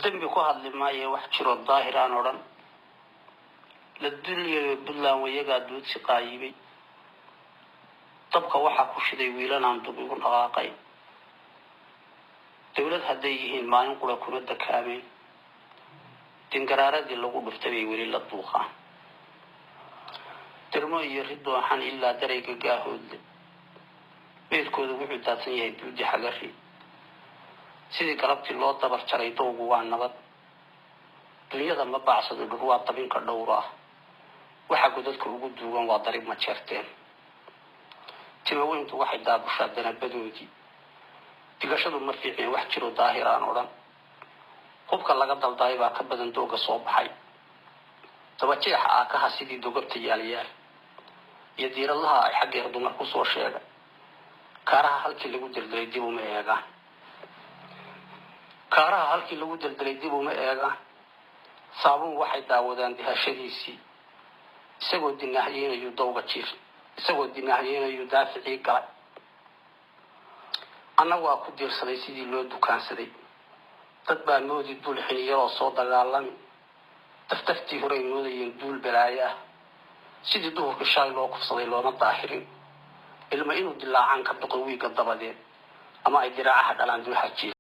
Dembi ku hadli maaye, wax jiroo daahir aan odhan. La dulyayo Puntland wayagaa duudsi qaayibay. Dabka waxaa ku shiday wiilanaan dub igu dhaqaaqay. Dowlad hadday yihiin maalin qura kuma dakaameen. Dingaraaradii lagu dhuftay bay weli la duuqaan. Dirmo iyo ridooxan ilaa darayga gaahoodle, meydkoodu wuxuu daadsan yahay duudi xagari. Sidii galabtii loo dabar jaray dowgu waa nabad. Dunyada ma baacsado dhur waa dabinka dhowr ah. Waxa godadka ugu duugan waa darib ma jeerteen. Timaweyntu waxay daabushaa danabadoodii. Digashadu ma fiicin, wax jiro daahir aan odhan. Hubka laga daldaay baa ka badan dooga soo baxay. Dabajeexa aakaha sidii dogobta yaalyaal iyo diiradaha ay xaggeer dumar ku soo sheegay. Kaaraha halkii lagu deldelay dib uma eegaan. Kaaraha halkii lagu deldelay dib uma eegaan. Saabuun waxay daawadaan dihashadiisii, isagoo dinaahyeynayuu dowga jiif, isagoo dinaahyeynayuu daaficii galay. Anna waa ku diirsaday sidii loo dukaansaday. Dad baa moodi duul xiniyaroo soo dagaalami. Daftaftii horay moodayeen duul balaayo ah. Sidii duhurkii shalay loo kufsaday looma daahirin. Ilma inuu dilaacaan ka biqo wiigga dabadeed ama ay diraacaha dhalaan duuxa jiif.